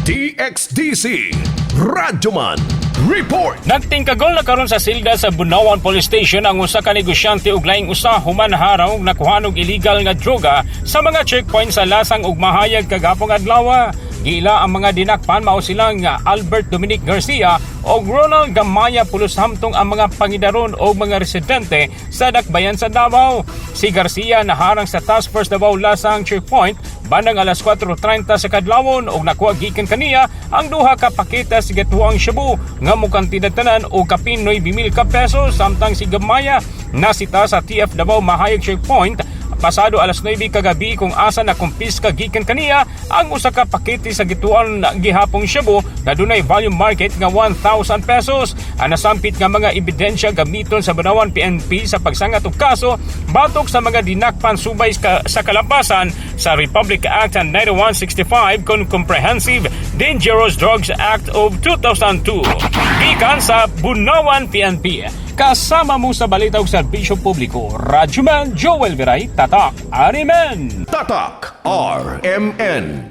DXDC Radyoman Report. Nagtingkagol na karon sa silda sa Bunawan Police Station ang usa ka negosyante ug laing usa human haraw nakuhaan og illegal nga droga sa mga checkpoint sa Lasang ug Mahayag kagahapong adlaw. Giila ang mga dinakpan mao silang nga Albert Dominic Garcia ug Ronald Gamaya, pulos hamtong ang mga pangidaron o mga residente sa Dakbayan sa Davao. Si Garcia naharang sa Task Force Davao Lasang Checkpoint bandang alas 4:30 sa kadlawon ug nakuha gikan kaniya ang duha ka paketa sa gatuang shabu nga mukantidad tanan og kapin 9,000 ka pesos, samtang si Gamaya nasita sa TF Davao Mahayag Checkpoint pasado alas 9 kagabi kung asa na kumpiska gikan kaniya ang usa ka pakete sa gituan gihapong shabu nga dunay value market nga 1,000 pesos. Ang nasampit nga mga ebidensya gamiton sa Bunawan PNP sa pagsangat og kaso batok sa mga dinakpan subay sa kalampasan sa Republic Act 9165 kon Comprehensive Dangerous Drugs Act of 2002. Gikan sa Bunawan PNP, kasama mo sa balita ug serbisyo publiko, Radyoman Joel Viray, Tatak, RMN. Tatak RMN.